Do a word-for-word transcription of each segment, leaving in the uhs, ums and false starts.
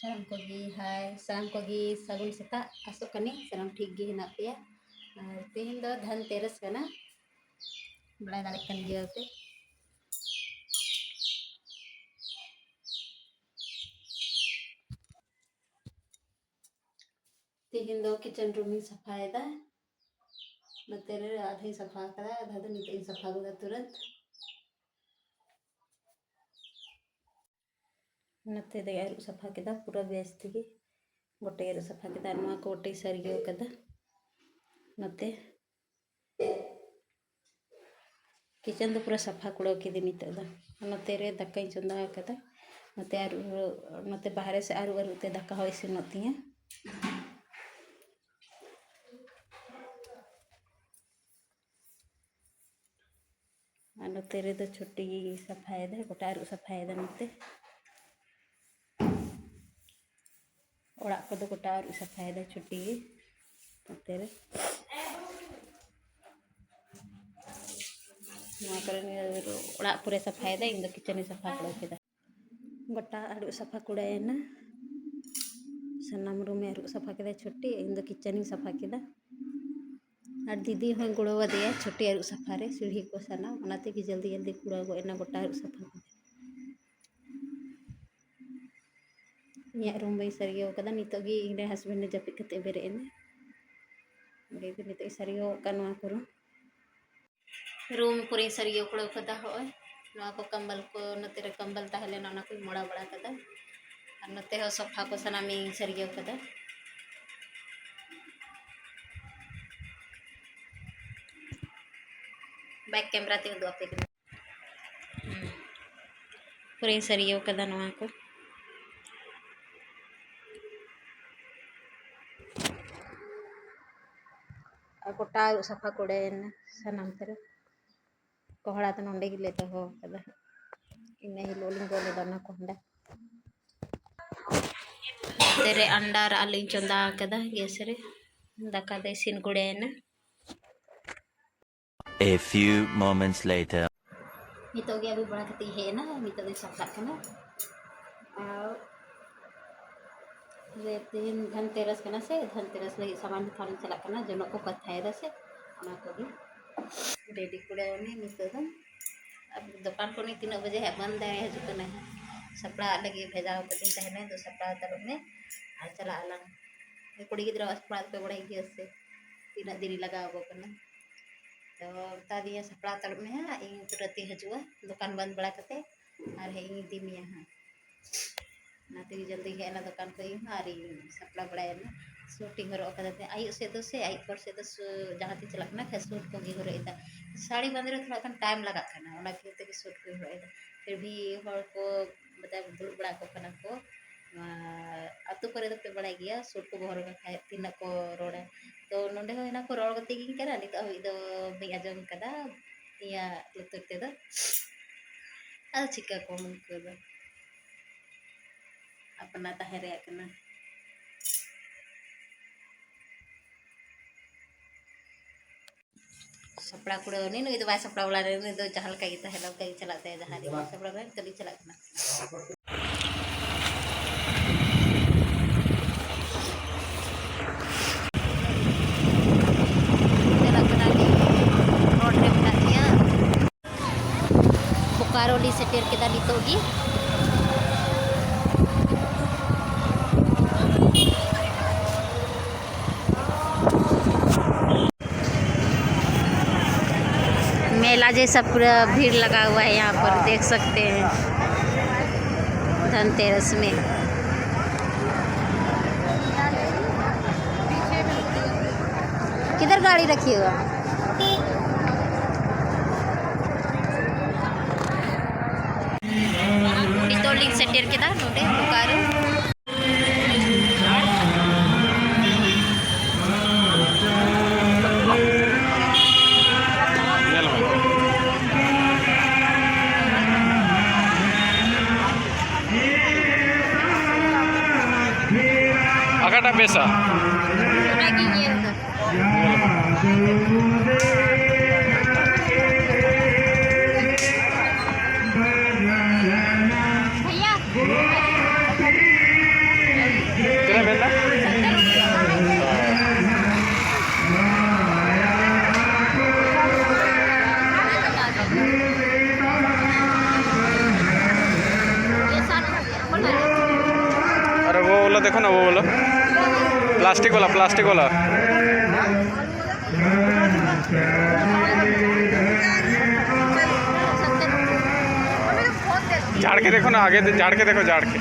ᱥᱟᱱᱟᱢ ᱠᱚᱜᱮ ᱦᱟᱭ, ᱥᱟᱱᱟᱢ ᱠᱚᱜᱮ ᱥᱟᱹᱜᱩᱱ ᱥᱮᱛᱟᱜ᱾ ᱟᱥᱚᱜ ᱠᱟᱹᱱᱟᱹᱧ ᱥᱟᱱᱟᱢ ᱴᱷᱤᱠ ᱜᱮ ᱦᱮᱱᱟᱜ ᱯᱮᱭᱟ᱾ ᱟᱨ ᱛᱮᱦᱮᱧ ᱫᱚ ᱫᱷᱟᱱ ᱛᱮᱨᱚᱥ ᱠᱟᱱᱟ, ᱵᱟᱲᱟᱭ ᱫᱟᱲᱮᱭᱟᱜ ᱠᱟᱱ ᱜᱮᱭᱟ ᱯᱮ᱾ ᱛᱮᱦᱮᱧ ᱫᱚ kitchen room ᱤᱧ ᱥᱟᱯᱷᱟᱭᱮᱫᱟ᱾ ᱱᱚᱛᱮ ᱨᱮ ᱟᱫᱷᱟᱧ ᱥᱟᱯᱷᱟ ᱟᱠᱟᱫᱟ, ᱟᱫᱷᱟ ᱫᱚ ᱱᱤᱛᱚᱜ ᱤᱧ ᱥᱟᱯᱷᱟ ᱜᱚᱫᱟ ᱛᱩᱨᱟᱹᱛ᱾ ᱱᱚᱛᱮ ᱫᱚᱧ ᱟᱹᱨᱩᱵ ᱥᱟᱯᱷᱟ ᱠᱮᱫᱟ ᱯᱩᱨᱟᱹ ᱵᱮᱥ ᱛᱮᱜᱮ, ᱜᱚᱴᱟᱧ ᱟᱹᱨᱩᱵ ᱥᱟᱯᱷᱟ ᱠᱮᱫᱟ᱾ ᱱᱚᱣᱟ ᱠᱚ ᱜᱚᱴᱟᱧ ᱥᱟᱹᱨᱭᱟᱹᱣ ᱠᱟᱫᱟ᱾ ᱱᱚᱛᱮ kitchen ᱫᱚ ᱯᱩᱨᱟᱹ ᱥᱟᱯᱷᱟ ᱠᱩᱲᱟᱹᱣ ᱠᱤᱫᱟᱹᱧ ᱱᱤᱛᱚᱜ ᱫᱚ᱾ ᱱᱚᱛᱮ ᱨᱮ ᱫᱟᱠᱟᱧ ᱪᱚᱸᱫᱟ ᱟᱠᱟᱫᱟ᱾ ᱱᱚᱛᱮ ᱟᱹᱨᱩᱵ, ᱱᱚᱛᱮ ᱵᱟᱦᱨᱮ ᱥᱮᱫ ᱟᱹᱨᱩᱵ ᱟᱹᱨᱩᱵ ᱛᱮ ᱫᱟᱠᱟ ᱦᱚᱸ ᱤᱥᱤᱱᱚᱜ ᱛᱤᱧᱟᱹ᱾ ᱟᱨ ᱱᱚᱛᱮ ᱨᱮᱫᱚ ᱪᱷᱩᱴᱤ ᱜᱮ ᱥᱟᱯᱷᱟᱭᱮᱫᱟ, ᱜᱚᱴᱟ ᱟᱹᱨᱩᱵ ᱥᱟᱯᱷᱟᱭᱮᱫᱟ ᱱᱚᱛᱮ᱾ ᱚᱲᱟᱜ ᱠᱚᱫᱚ ᱜᱚᱴᱟ ᱟᱹᱨᱩᱵ ᱥᱟᱯᱷᱟᱭᱮᱫᱟ ᱪᱷᱩᱴᱤ ᱜᱮ ᱱᱚᱛᱮ ᱨᱮ᱾ ᱱᱚᱣᱟ ᱠᱚᱨᱮ ᱱᱤᱭᱟᱹ ᱚᱲᱟᱜ ᱯᱩᱨᱟᱹ ᱥᱟᱯᱷᱟᱭᱮᱫᱟ, ᱤᱧ ᱫᱚ kitchen ᱤᱧ ᱥᱟᱯᱷᱟ ᱠᱩᱲᱟᱹᱣ ᱠᱮᱫᱟ᱾ ᱜᱚᱴᱟ ᱟᱹᱨᱩᱵ ᱥᱟᱯᱷᱟ ᱠᱩᱲᱟᱹᱭᱮᱱᱟ, ᱥᱟᱱᱟᱢ room ᱮ ᱟᱹᱨᱩᱵ ᱥᱟᱯᱷᱟ ᱠᱮᱫᱟ ᱪᱷᱩᱴᱤ, ᱤᱧ ᱫᱚ kitchen ᱤᱧ ᱥᱟᱯᱷᱟ ᱠᱮᱫᱟ᱾ ᱟᱨ ᱫᱤᱫᱤ ᱦᱚᱸᱭ ᱜᱚᱲᱚ ᱟᱫᱮᱭᱟ ᱪᱷᱩᱴᱤ ᱟᱹᱨᱩᱵ ᱥᱟᱯᱷᱟ ᱨᱮ, ᱥᱤᱲᱦᱤ ᱠᱚ ᱥᱟᱱᱟᱢ, ᱚᱱᱟ ᱛᱮᱜᱮ ᱡᱚᱞᱫᱤ ᱡᱚᱞᱫᱤ ᱠᱩᱲᱟᱹᱣ ᱜᱚᱫ ᱮᱱᱟ ᱜᱚᱴᱟ ᱟᱹᱨᱩᱵ ᱥᱟᱯᱷᱟ ᱠᱚ᱾ ᱤᱧᱟᱹᱜ room ᱵᱟᱹᱧ ᱥᱟᱹᱨᱭᱟᱹᱣ ᱠᱟᱫᱟ, ᱱᱤᱛᱚᱜ ᱜᱮ ᱤᱧ ᱨᱮᱱ husband ᱮ ᱡᱟᱹᱯᱤᱫ ᱠᱟᱛᱮ ᱵᱮᱨᱮᱫ ᱮᱱᱟ᱾ ᱚᱸᱰᱮ ᱜᱮ ᱱᱤᱛᱚᱜ ᱤᱧ ᱥᱟᱹᱨᱭᱟᱹᱣ ᱠᱟᱜ ᱱᱚᱣᱟ ᱠᱚ room᱾ Room ᱯᱩᱨᱟᱹᱧ ᱥᱟᱹᱨᱭᱟᱹᱣ ᱠᱩᱲᱟᱹᱣ ᱠᱟᱫᱟ᱾ ᱦᱚᱸᱜᱼᱚᱭ ᱱᱚᱣᱟ ᱠᱚ ᱠᱟᱢᱵᱟᱞ ᱠᱚ, ᱱᱚᱛᱮ ᱨᱮ ᱠᱟᱢᱵᱟᱞ ᱛᱟᱦᱮᱸ ᱞᱮᱱᱟ, ᱚᱱᱟ ᱠᱚᱧ ᱢᱚᱲᱟ ᱵᱟᱲᱟ ᱠᱟᱫᱟ᱾ ᱟᱨ ᱱᱚᱛᱮ ᱦᱚᱸ ᱥᱚᱯᱷᱟ ᱠᱚ ᱥᱟᱱᱟᱢᱤᱧ ᱥᱟᱹᱨᱭᱟᱹᱣ ᱠᱟᱫᱟ᱾ Back camera ᱛᱮ ᱩᱫᱩᱜ ᱟᱯᱮ ᱠᱟᱱᱟ᱾ ᱦᱩᱸ᱾ ᱯᱩᱨᱟᱹᱧ ᱥᱟᱹᱨᱭᱟᱹᱣ ᱠᱟᱫᱟ ᱱᱚᱣᱟ ᱠᱚ᱾ ᱟᱨ ᱜᱚᱴᱟ ᱟᱹᱨᱩᱵ ᱥᱟᱯᱷᱟ ᱠᱩᱲᱟᱹᱭᱮᱱᱟ ᱥᱟᱱᱟᱢ ᱛᱮᱨᱮ᱾ ᱠᱚᱦᱲᱟ ᱫᱚ ᱱᱚᱸᱰᱮ ᱜᱮᱞᱮ ᱫᱚᱦᱚ ᱠᱟᱫᱟ᱾ ᱤᱱᱟᱹ ᱦᱤᱞᱳᱜ ᱞᱤᱧ ᱜᱚᱫ ᱞᱮᱫᱟ ᱚᱱᱟ ᱠᱚᱦᱰᱟ᱾ ᱱᱚᱛᱮ ᱨᱮ ᱟᱱᱰᱟ ᱟᱨ ᱟᱹᱞᱩᱧ ᱪᱚᱸᱫᱟ ᱟᱠᱟᱫᱟ gas ᱨᱮ᱾ ᱫᱟᱠᱟ ᱫᱚ ᱤᱥᱤᱱ ᱠᱩᱲᱟᱹᱭᱮᱱᱟ᱾ A few moments later. ᱱᱤᱛᱚᱜ ᱜᱮ ᱟᱹᱜᱩ ᱵᱟᱲᱟ ᱠᱟᱛᱮ ᱦᱮᱡ ᱮᱱᱟ, ᱱᱤᱛᱚᱜ ᱫᱚᱧ ᱥᱟᱯᱷᱟᱜ ᱠᱟᱱᱟ᱾ ᱟᱨ ᱡᱮ ᱛᱮᱦᱮᱧ ᱫᱷᱟᱱᱛᱮᱨᱟᱥ ᱠᱟᱱᱟ ᱥᱮ, ᱫᱷᱟᱱᱛᱮᱨᱟᱥ ᱞᱟᱹᱜᱤᱫ ᱥᱟᱢᱟᱱ ᱦᱟᱛᱟᱣ ᱞᱤᱧ ᱪᱟᱞᱟᱜ ᱠᱟᱱᱟ, ᱡᱚᱱᱚᱜ ᱠᱚ ᱠᱟᱛᱷᱟᱭᱮᱫᱟ ᱥᱮ, ᱚᱱᱟ ᱠᱚᱜᱮ ᱨᱮᱰᱤ ᱠᱩᱲᱟᱹᱣ ᱱᱤᱧ ᱱᱤᱛᱚᱜ ᱫᱚ᱾ ᱟᱨ ᱫᱚᱠᱟᱱ ᱠᱚ ᱱᱤᱛ ᱛᱤᱱᱟᱹᱜ ᱵᱟᱡᱮ ᱦᱟᱸᱜ ᱵᱚᱱᱫ ᱫᱟᱲᱮ ᱦᱤᱡᱩᱜ ᱠᱟᱱᱟ ᱦᱟᱸᱜ᱾ ᱥᱟᱯᱲᱟᱜ ᱞᱟᱹᱜᱤᱫ ᱵᱷᱮᱡᱟ ᱠᱟᱛᱮᱧ ᱛᱟᱦᱮᱱᱟ, ᱫᱚ ᱥᱟᱯᱲᱟᱣ ᱦᱟᱛᱟᱲᱚᱜ ᱢᱮ ᱟᱨ ᱪᱟᱞᱟᱜ ᱟᱞᱟᱝ᱾ ᱠᱩᱲᱤ ᱜᱤᱫᱽᱨᱟᱹᱣᱟᱜ ᱥᱟᱯᱲᱟᱣ ᱫᱚᱯᱮ ᱵᱟᱲᱟᱭ ᱜᱮᱭᱟ ᱥᱮ, ᱛᱤᱱᱟᱹᱜ ᱫᱤᱨᱤ ᱞᱟᱜᱟᱣ ᱟᱵᱚ ᱠᱟᱱᱟ᱾ ᱛᱚ ᱢᱮᱛᱟ ᱫᱤᱭᱟᱹᱧ ᱥᱟᱯᱲᱟᱣ ᱦᱟᱛᱟᱲᱚᱜ ᱢᱮ ᱦᱟᱸᱜ, ᱤᱧ ᱛᱩᱨᱟᱹᱛ ᱤᱧ ᱦᱤᱡᱩᱜᱼᱟ ᱫᱚᱠᱟᱱ ᱵᱚᱱᱫ ᱵᱟᱲᱟ ᱠᱟᱛᱮ, ᱟᱨ ᱦᱮᱸ ᱤᱧ ᱤᱫᱤ ᱢᱮᱭᱟ ᱦᱟᱸᱜ᱾ ᱚᱱᱟᱛᱮ ᱡᱚᱞᱫᱤ ᱦᱮᱡ ᱮᱱᱟ ᱫᱚᱠᱟᱱ ᱠᱷᱚᱱ ᱤᱧ ᱦᱚᱸ ᱟᱨ ᱤᱧ ᱥᱟᱯᱲᱟᱣ ᱵᱟᱲᱟᱭᱮᱱᱟ᱾ ᱥᱩᱴ ᱤᱧ ᱦᱚᱨᱚᱜ ᱟᱠᱟᱫᱟ ᱛᱮ ᱟᱹᱭᱩᱵ ᱥᱮᱫ ᱫᱚ ᱥᱮ ᱟᱹᱭᱩᱵ ᱯᱚᱨ ᱥᱮᱫ ᱫᱚ ᱥᱩ-, ᱡᱟᱦᱟᱸ ᱛᱤᱧ ᱪᱟᱞᱟᱜ ᱠᱟᱱᱟ ᱠᱷᱟᱡ ᱥᱩᱴ ᱠᱚᱜᱮ ᱦᱚᱨᱚᱜ ᱮᱫᱟ᱾ ᱥᱟᱹᱲᱤ ᱵᱟᱸᱫᱮ ᱨᱮ ᱛᱷᱚᱲᱟ ᱜᱟᱱ ᱴᱟᱭᱤᱢ ᱞᱟᱜᱟᱜ ᱠᱟᱱᱟ, ᱚᱱᱟ ᱠᱷᱟᱹᱛᱤᱨ ᱛᱮᱜᱮ ᱥᱩᱴ ᱠᱚᱧ ᱦᱚᱨᱚᱜ ᱮᱫᱟ᱾ ᱯᱷᱤᱨ ᱵᱷᱤ ᱦᱚᱲ ᱠᱚ ᱢᱚᱛᱞᱚᱵ ᱫᱩᱲᱩᱵ ᱵᱟᱲᱟ ᱠᱚ ᱠᱟᱱᱟ ᱠᱚ᱾ ᱟᱨ ᱟᱛᱳ ᱠᱚᱨᱮ ᱫᱚᱯᱮ ᱵᱟᱲᱟᱭ ᱜᱮᱭᱟ ᱥᱩᱴ ᱠᱚ ᱦᱚᱨᱚᱜ ᱞᱮᱠᱷᱟᱡ ᱛᱤᱱᱟᱹᱜ ᱠᱚ ᱨᱚᱲᱟ᱾ ᱛᱚ ᱱᱚᱸᱰᱮ ᱦᱚᱸ ᱦᱮᱱᱟᱜ ᱠᱚ ᱨᱚᱲ ᱠᱟᱛᱮ ᱜᱤᱧ ᱠᱟᱱᱟ, ᱱᱤᱛᱚᱜ ᱦᱟᱹᱵᱤᱡ ᱫᱚ ᱵᱟᱹᱧ ᱟᱸᱡᱚᱢ ᱠᱟᱫᱟ ᱤᱧᱟᱹᱜ ᱞᱩᱛᱩᱨ ᱛᱮᱫᱚ᱾ ᱟᱫᱚ ᱪᱤᱠᱟᱹ ᱠᱚ ᱩᱱᱠᱩ ᱫᱚ, ᱟᱯᱱᱟ ᱛᱟᱦᱮᱸ ᱨᱮᱭᱟᱜ ᱠᱟᱱᱟ᱾ ᱥᱟᱯᱲᱟᱣ ᱠᱩᱲᱟᱹᱣ ᱩᱱᱤ, ᱱᱩᱭ ᱫᱚ ᱵᱟᱭ ᱥᱟᱯᱲᱟᱣ ᱵᱟᱲᱟ ᱞᱮᱱᱟ, ᱱᱩᱭ ᱫᱚ ᱡᱟᱦᱟᱸ ᱞᱮᱠᱟ ᱜᱮ ᱛᱟᱦᱮᱱᱟ, ᱚᱱᱠᱟ ᱜᱮ ᱪᱟᱞᱟᱜ ᱛᱟᱭᱟ ᱡᱟᱦᱟᱸ ᱨᱮᱜᱮ᱾ ᱥᱟᱯᱲᱟᱣ ᱞᱮᱱᱟ, ᱱᱤᱛᱚᱜ ᱞᱤᱧ ᱪᱟᱞᱟᱜ ᱠᱟᱱᱟ᱾ ᱪᱟᱞᱟᱜ ᱠᱟᱱᱟᱞᱤᱧ, ᱨᱳᱰ ᱨᱮ ᱢᱮᱱᱟᱜ ᱞᱤᱧᱟ᱾ ᱵᱳᱠᱟᱨᱳ ᱞᱤᱧ ᱥᱮᱴᱮᱨ ᱠᱮᱫᱟ ᱱᱤᱛᱚᱜ ᱜᱮ᱾ मेला जैसा पूरा भीड़ लगा हुआ है यहाँ पर, देख सकते हैं, धनतेरस में। किधर गाड़ी रखी हुआ? ᱱᱤᱛᱚᱜ ᱞᱤᱧ ᱥᱮᱴᱮᱨ ᱠᱮᱫᱟ ᱱᱚᱰᱮ ᱵᱳᱠᱟᱨᱳ᱾ ᱚᱠᱟᱴᱟᱜ ᱵᱮᱥᱟ? ᱚᱱᱟᱜᱤᱧ ᱧᱮᱞ ᱫᱟ᱾ भैया। देखो ना वो वाला, प्लास्टिक वाला, प्लास्टिक वाला। झाड़ के देखो ना, आगे दे-, झाड़ के देखो, झाड़ के।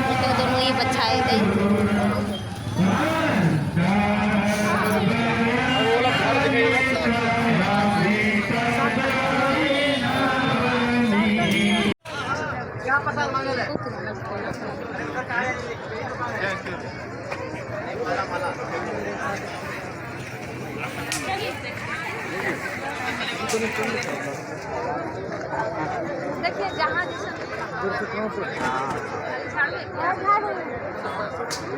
ᱱᱤᱛᱚᱜ ᱫᱚ ᱱᱩᱭ ᱵᱟᱪᱷᱟᱣᱮᱫᱟᱹᱧ᱾ देखिए, जहाँ जैसा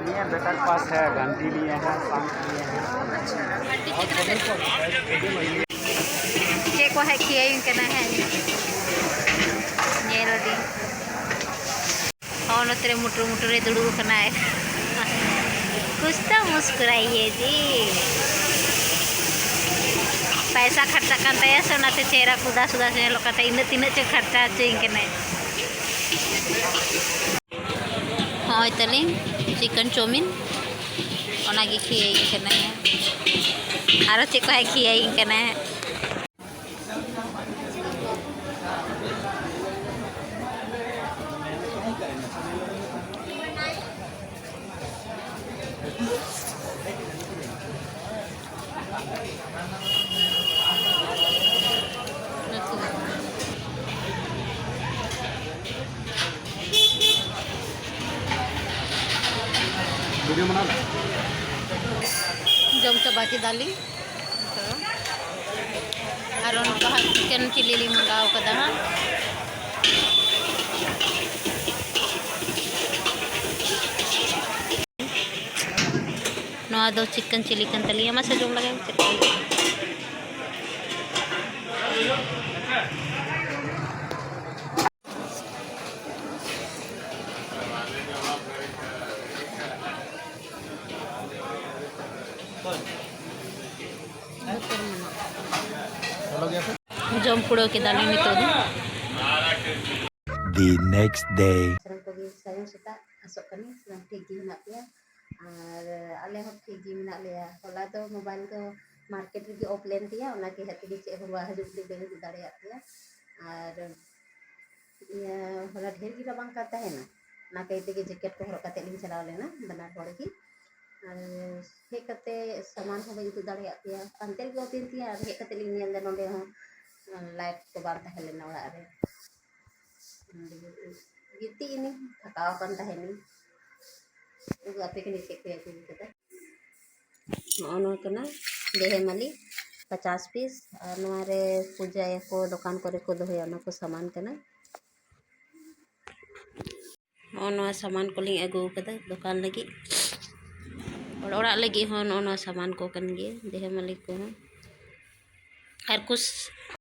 लिए हैं, बेटर पास है, घंटी लिए हैं, शंख लिए हैं। ᱪᱮᱫ ᱠᱚ ᱦᱟᱸᱜ ᱠᱷᱤᱭᱟᱹᱭᱤᱧ ᱠᱟᱱᱟ ᱦᱟᱸᱜ, ᱧᱮᱞ ᱫᱤᱧ᱾ ᱦᱚᱸ, ᱱᱚᱛᱮ ᱨᱮ ᱢᱩᱴᱩᱨ ᱢᱩᱴᱩᱨ ᱨᱮ ᱫᱩᱲᱩᱵ ᱟᱠᱟᱱᱟᱭ᱾ कुछ तो मुस्कुराइए जी। ᱯᱟᱭᱥᱟ ᱠᱷᱟᱨᱪᱟᱜ ᱠᱟᱱ ᱛᱟᱭᱟ ᱥᱮ, ᱚᱱᱟᱛᱮ ᱪᱮᱦᱨᱟ ᱠᱚ ᱩᱫᱟᱥ ᱩᱫᱟᱥ ᱧᱮᱞᱚᱜ ᱠᱟᱱ ᱛᱟᱭᱟ᱾ ᱤᱱᱟᱹᱜ ᱛᱤᱱᱟᱹᱜ ᱪᱚ ᱠᱷᱟᱨᱪᱟ ᱦᱚᱪᱚᱭᱤᱧ ᱠᱟᱱᱟᱭ᱾ ᱦᱚᱸᱜᱼᱚᱭ ᱛᱟᱞᱤᱧ ᱪᱤᱠᱮᱱ ᱪᱟᱣᱢᱤᱱ, ᱚᱱᱟᱜᱮ ᱠᱷᱤᱭᱟᱹᱭᱤᱧ ᱠᱟᱱᱟᱭ᱾ ᱟᱨᱚ ᱪᱮᱫ ᱠᱚ ᱦᱟᱸᱜ ᱠᱷᱤᱭᱟᱹᱭᱤᱧ ᱠᱟᱱᱟᱭ᱾ ᱡᱚᱢ ᱪᱟᱵᱟ ᱠᱮᱫᱟᱞᱤᱧ᱾ ᱟᱨ ᱚᱱᱠᱟ ᱦᱟᱸᱜ ᱪᱤᱠᱮᱱ ᱪᱤᱞᱤ ᱞᱤᱧ ᱢᱟᱸᱜᱟᱣ ᱠᱟᱫᱟ ᱦᱟᱸᱜ᱾ ᱱᱚᱣᱟ ᱫᱚ ᱪᱤᱠᱮᱱ ᱪᱤᱞᱤ ᱠᱟᱱ ᱛᱟᱞᱤᱧᱟ᱾ ᱢᱟᱥᱮ ᱡᱚᱢ ᱞᱟᱜᱟᱭ ᱢᱮ, ᱪᱮᱫ ᱞᱮᱠᱟ ᱦᱩᱭᱩᱜᱼᱟ᱾ ᱡᱚᱢ ᱠᱩᱲᱟᱹᱣ ᱠᱮᱫᱟᱞᱮ ᱱᱤᱛᱚᱜ ᱫᱚ᱾ The next day. ᱥᱟᱱᱟᱢ ᱠᱚᱜᱮ ᱥᱟᱹᱜᱩᱱ ᱥᱮᱛᱟᱜ, ᱟᱥᱚᱜ ᱠᱟᱹᱱᱟᱹᱧ ᱥᱟᱱᱟᱢ ᱴᱷᱤᱠ ᱜᱮ ᱢᱮᱱᱟᱜ ᱯᱮᱭᱟ᱾ ᱟᱨ ᱟᱞᱮ ᱦᱚᱸ ᱴᱷᱤᱠ ᱜᱮ ᱢᱮᱱᱟᱜ ᱞᱮᱭᱟ᱾ ᱦᱚᱞᱟ ᱫᱚ ᱢᱳᱵᱟᱭᱤᱞ ᱫᱚ ᱢᱟᱨᱠᱮᱴ ᱨᱮᱜᱮ ᱚᱯᱷ ᱞᱮᱱ ᱛᱤᱧᱟ, ᱚᱱᱟ ᱠᱷᱟᱹᱛᱤᱨ ᱛᱮᱜᱮ ᱪᱮᱫ ᱦᱚᱸ ᱵᱟᱝ ᱦᱤᱡᱩᱜ ᱞᱟᱹᱜᱤᱫ ᱵᱟᱹᱧ ᱩᱫᱩᱜ ᱫᱟᱲᱮᱭᱟᱜ ᱯᱮᱭᱟ᱾ ᱟᱨ ᱤᱭᱟᱹ, ᱦᱚᱞᱟ ᱰᱷᱮᱨ ᱜᱮ ᱨᱟᱵᱟᱝ ᱠᱟᱱ ᱛᱟᱦᱮᱱᱟ, ᱚᱱᱟ ᱠᱷᱟᱹᱛᱤᱨ ᱛᱮᱜᱮ ᱡᱮᱠᱮᱴ ᱠᱚ ᱦᱚᱨᱚᱜ ᱠᱟᱛᱮ ᱞᱤᱧ ᱪᱟᱞᱟᱣ ᱞᱮᱱᱟ ᱵᱟᱱᱟᱨ ᱦᱚᱲ ᱜᱮ᱾ ᱟᱨ ᱦᱮᱡ ᱠᱟᱛᱮ ᱥᱟᱢᱟᱱ ᱦᱚᱸ ᱵᱟᱹᱧ ᱩᱫᱩᱜ ᱫᱟᱲᱮᱭᱟᱜ ᱯᱮᱭᱟ, ᱯᱟᱱᱛᱮ ᱨᱮᱜᱮ ᱚᱯᱷ ᱞᱮᱱ ᱛᱤᱧᱟ᱾ ᱟᱨ ᱦᱮᱡ ᱠᱟᱛᱮ ᱞᱤᱧ ᱧᱮᱞ ᱮᱫᱟ ᱱᱚᱰᱮ ᱦᱚᱸ ᱞᱟᱭᱤᱴ ᱠᱚ ᱵᱟᱝ ᱛᱟᱦᱮᱸ ᱞᱮᱱᱟ ᱚᱲᱟᱜ ᱨᱮ᱾ ᱜᱤᱛᱤᱡ ᱮᱱᱟᱹᱧ, ᱛᱷᱟᱠᱟᱣ ᱟᱠᱟᱱ ᱛᱟᱦᱮᱱᱟᱹᱧ᱾ ᱩᱫᱩᱜ ᱟᱯᱮ ᱠᱟᱹᱱᱟᱹᱧ ᱪᱮᱫ ᱠᱚ ᱟᱹᱜᱩ ᱠᱟᱫᱟ᱾ ᱱᱚᱜᱼᱚ ᱱᱚᱣᱟ ᱠᱟᱱᱟ ᱫᱮᱦᱮ ᱢᱟᱹᱞᱤ ᱯᱚᱪᱟᱥ ᱯᱤᱥ, ᱟᱨ ᱱᱚᱣᱟ ᱨᱮ ᱯᱩᱡᱟᱹᱭᱟᱠᱚ, ᱫᱚᱠᱟᱱ ᱠᱚᱨᱮ ᱠᱚ ᱫᱚᱦᱚᱭᱟ, ᱚᱱᱟ ᱠᱚ ᱥᱟᱢᱟᱱ ᱠᱟᱱᱟ᱾ ᱱᱚᱜᱼᱚ ᱱᱚᱣᱟ ᱥᱟᱢᱟᱱ ᱠᱚᱞᱤᱧ ᱟᱹᱜᱩ ᱠᱟᱫᱟ ᱫᱚᱠᱟᱱ ᱞᱟᱹᱜᱤᱫ᱾ ᱚᱲ-, ᱚᱲᱟᱜ ᱞᱟᱹᱜᱤᱫ ᱦᱚᱸ ᱱᱚᱜᱼᱚ ᱱᱚᱣᱟ ᱥᱟᱢᱟᱱ ᱠᱚ ᱠᱟᱱ ᱜᱮᱭᱟ, ᱫᱮᱦᱮ ᱢᱟᱹᱞᱤ ᱠᱚᱦᱚᱸ᱾ ᱟᱨ ᱠᱩᱥ-,